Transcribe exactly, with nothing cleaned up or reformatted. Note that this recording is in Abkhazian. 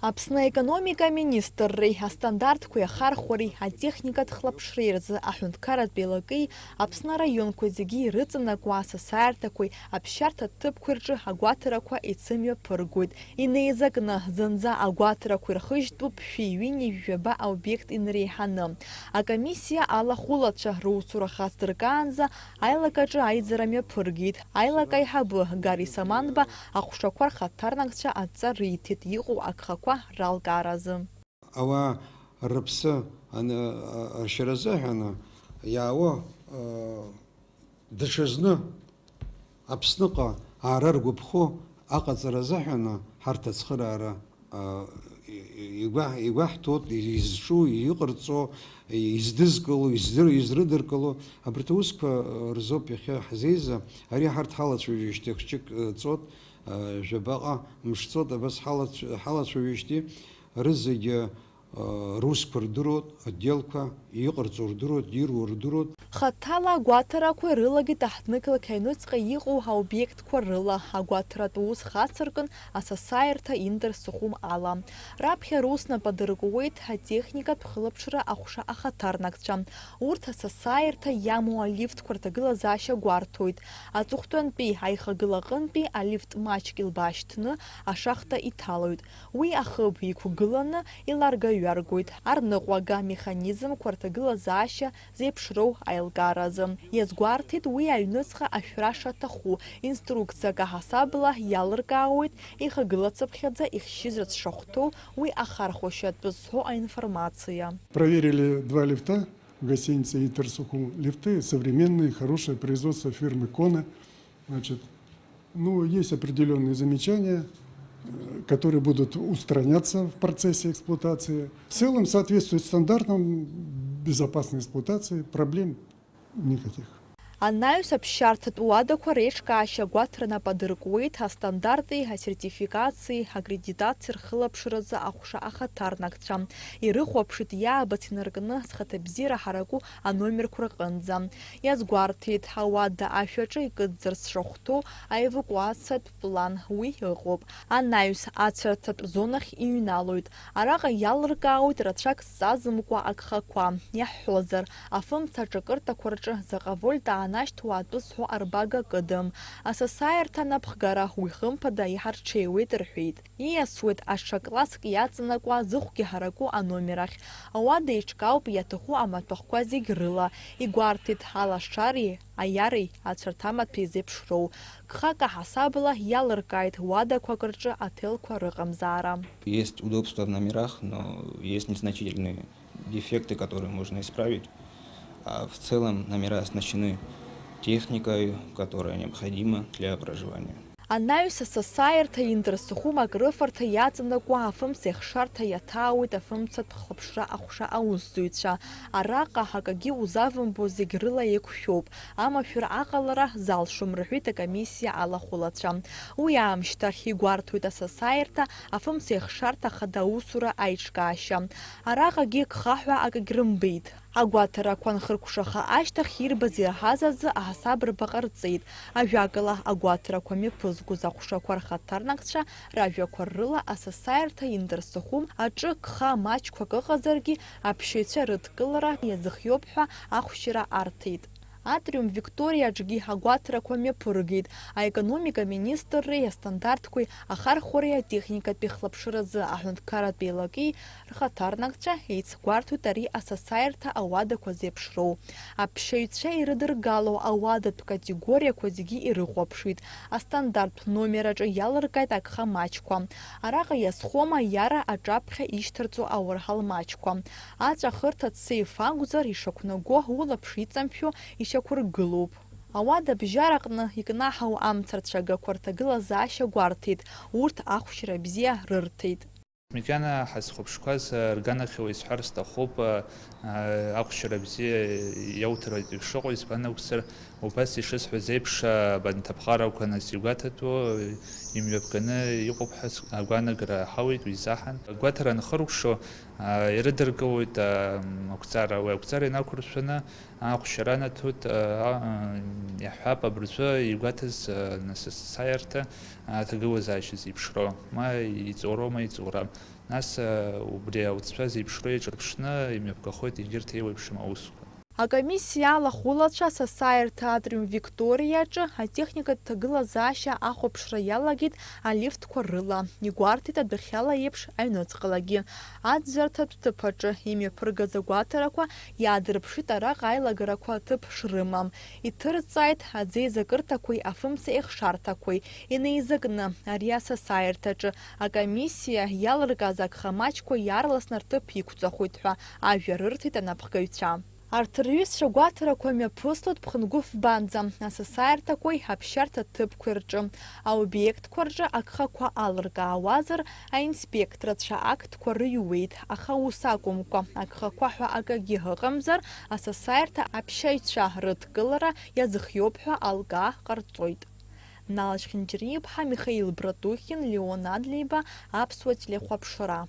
Аԥсны аекономика аминистрреи астандартқәеи ахархәареи атехникатә хлаԥшреи рзы аҳәынҭқарратә еилакеи Аԥсны араионқәа зегьы ирыҵанакуа асасааирҭақәеи аԥсшьарҭа ҭыԥқәеи рҿы агәаҭарақәа еицымҩаԥыргоит. Инеизакны, зынӡа агәаҭарақәа ирхыжьтәуп шәи ҩынҩажәи жәаба аобиект инареиҳаны. Акомиссиа алахәылацәа русура хацдыркаанӡа аилакаҿы аизара мҩаԥыргеит. Аилак аиҳабы Гари Саманба аҟәшақәа рхаҭарнакцәа адҵа риҭеит иҟоу агхақәа ралкааразы. Ауаа рыԥсы аны-, а-, ашьаразыҳәаны иаауа, а, даҽазны Аԥсныҟа аара ргәаԥхо аҟаҵара азыҳәаны ҳарҭ ацхыраара, а, и-, и-, игәаҳ-, игәаҳҭоит, изҿу, иҟарҵо, издызкыло, издыр-, изрыдыркыло. Абарҭ аусқәа рзоуп иахьа ҳзеиза. Ари ҳарҭ ҳалацәажәижьҭеи хәҷык, э, ҵуеит, э, жәабаҟа мш ҵуеит, абас ҳалацә-, ҳалацәажәижьҭеи рызегьы, э, русқәа рдыруеит, отделқәа иҟарҵо рдыруеит, ируа рдыруеит. Хаҭала агәаҭарақәа ирылагеит аҳҭнықалақь аҩныҵҟа иҟоу аобиектқәа рыла. Агәаҭаратә ус хацыркын асасааирҭа Интерсухум ала. Раԥхьа рус нап адыркуеит атехникатә хылаԥшра аҟәша ахаҭарнакцәа. Урҭ асасааирҭа иамоу алифтқәа рҭагылазаашьа гәарҭоит. Аҵыхәтәантәи аихагыла аҟынтәи алифт маҷк илбаашьҭны ашахта иҭалоит. Уи ахыб иқәгыланы иларгаҩаргоит арныҟәага механизмқәа рҭагылазаашьа зеиԥшроу аилкааразы. Иазгәарҭеит уи аҩныҵҟа ашәра шаҭаху, инструкциак аҳасабала иалыркаауеит, ихагылацыԥхьаӡа ихьшьызац шахәҭоу уи ахархәашьа атәы зҳәо аинформациа. Проверили два лифта в гостинице Интерсухум. Лифты современные, хорошее производство фирмы Кона. Значит, ну, есть определённые замечания, э, которые будут устраняться в процессе эксплуатации. В целом соответствует стандартам безопасной эксплуатации, проблем никаких. Анаҩс аԥсшьарҭатә уадақәа реиҿкаашьа агәаҭара нап адыркуеит астандарти, асертификациеи, аккредитациеи рхылаԥшразы аҟәша ахаҭарнакцәа. Ирыхәаԥшит иаабац инаркны зхаҭабзиара ҳараку аномерқәа рҟынӡа. Иазгәарҭеит, ауада ашәаҿы икыдҵарц шахәҭоу аевакуациатә план уи ыҟоуп. Анаҩс ацәарҭатә зонахь иҩналоит. Араҟа иалыркаауеит рацәак зҵазымкуа агхақәа. Иаҳҳәозар, афымца аҿакырҭақәа рҿы заҟа вольт аанашьҭуа атәы зҳәо арбага кыдым. Асасааирҭа анапхгара уи хымԥада иҳарҽеиуеит рҳәеит. Ииасуеит аҽа класск иаҵанакуа зыхәгьы ҳараку аномер ахь. Ауада еиҿкаауп иаҭаху амаҭәахәқәа зегь рыла, игәарҭеит алашареи, аиареи, ацәарҭамаҭәеи зеиԥшроу. Гхак аҳасабала иалыркааит уадақәак рҿы аҭелқәа рыҟамзаара. Есть удобства в номерах, но есть незначительные дефекты, которые можно исправить. А в целом номера оснащены техникой, которая необходима для проживания. Анаҩс асасааирҭа Интерсухум акрыфарҭа иаҵанакуа афымца еихшарҭа иаҭаауеит афымцатә хлаԥшра аҟәша аусзуҩцәа. Араҟа акагьы узавымбо зегь рыла еиқәшәоуп, амашәыр аҟалара залшом, рҳәеит акомиссиа алахәылацәа. Уи аамышьҭахь игәарҭоит асасааирҭа афымца еихшарҭа ахада аусура аиҿкаашьа. Араҟагьы гхаҳәа акагь рымбеит. Агәаҭарақәа анхыркәшаха ашьҭахь ирбаз ираҳаз азы аҳасаб рбаҟа рҵеит. Ажәакала, агәаҭарақәа мҩаԥызгоз аҟәшақәа рхаҭарнакцәа ражәақәа рыла асасааирҭа Интерсухум аҿы гха маҷқәак ыҟазаргьы, аԥсшьаҩцәа рыдкылара иазыхиоуп ҳәа ахәшьара арҭеит. Атриум Викториа аҿгьы агәаҭарақәа мҩаԥыргеит. Аекономика министрреи астандартқәеи ахархәареи атехникатәи хлаԥшразы аҳәынҭқарратә еилаки рхаҭарнакцәа еицгәарҭоит ари асасааирҭа ауадақәа зеиԥшроу. Аԥсшьаҩцәа ирыдыргало ауадатә категориақәа зегьы ирыхәаԥшит. Астандарттә номер аҿы иалыркааит агха маҷқәа. Араҟа иазхома иара аҿаԥхьа ишьҭарҵо ауарҳал маҷқәа. Аҵәахырҭа цеиф акәзар, ишақәнаго улаԥш иҵамшәо ишьақәыргылоуп. Ауада бжьараҟны икнаҳау амца рцәагақәа рҭагылазаашьа гәарҭеит, урҭ ахәшьра бзиа рырҭеит. Макьана ҳазхәаԥшқәаз рганахьала исҳәар сҭахуп, ахәшьра бзиа иауҭартә ишыҟоу, избан акәзар, Убас ишысҳәаз еиԥш, абанҭ аԥҟарақәа нас игәаҭатәу имҩаԥганы иҟоуп ҳәа агәаанагара ҳауеит уи изаҳан. Агәаҭара анхыркәшо, ирыдыркылоит ақәҵара. Уи ақәҵара инақәыршәаны ахәшьара анаҭоит, иаҳҳәап, абыржәы игәаҭаз нас асасааирҭа аҭагылазаашьа зеиԥшроу, ма иҵоуроу, ма иҵоурам. Нас убри ауҵшәа зеиԥшроу еиҿырԥшны имҩаԥгахоит егьырҭ еиуеиԥшым аусқәа. Акомиссиа алахәылацәа асасааирҭа Атриум Викториаҿы атехникатә ҭагылазаашьа ахәаԥшра иалагеит алифтқәа рыла, игәарҭеит адәахьала еиԥш аҩныҵҟалагьы. Аӡәӡәарҭатә ҭыԥаҿы имҩаԥыргаз агәаҭарақәа иаадырԥшит араҟа аилагарақәа ҭыԥ шрымам. Иҭырҵааит аӡеизакырҭақәеи афымцеихшарҭақәеи инеизакны ари асасааирҭаҿы акомиссиа иалыркааз агха маҷқәа иаарласны рҭыԥ иқәҵахоит ҳәа ажәа рырҭеит анапхгаҩцәа. Арҭ рҩызцәа гәаҭарақәа мҩаԥыслоит Ԥхынгәыф Банӡа, асасааирҭақәеи аԥсшьарҭа ҭыԥқәеи рҿы. Аобиектқәа рҿы агхақәа алыркаауазар, аинспекторцәа актқәа рыҩуеит, аха ус акәымкәа, агхақәа ҳәа акагьы ыҟамзар, асасааирҭа аԥсшьаҩцәа рыдкылара иазыхиоуп ҳәа алкаа ҟарҵоит. Нал Чхинджери-иԥҳа, Михаил Братухин, Леон Адлеиба, Аԥсуа телехәаԥшра.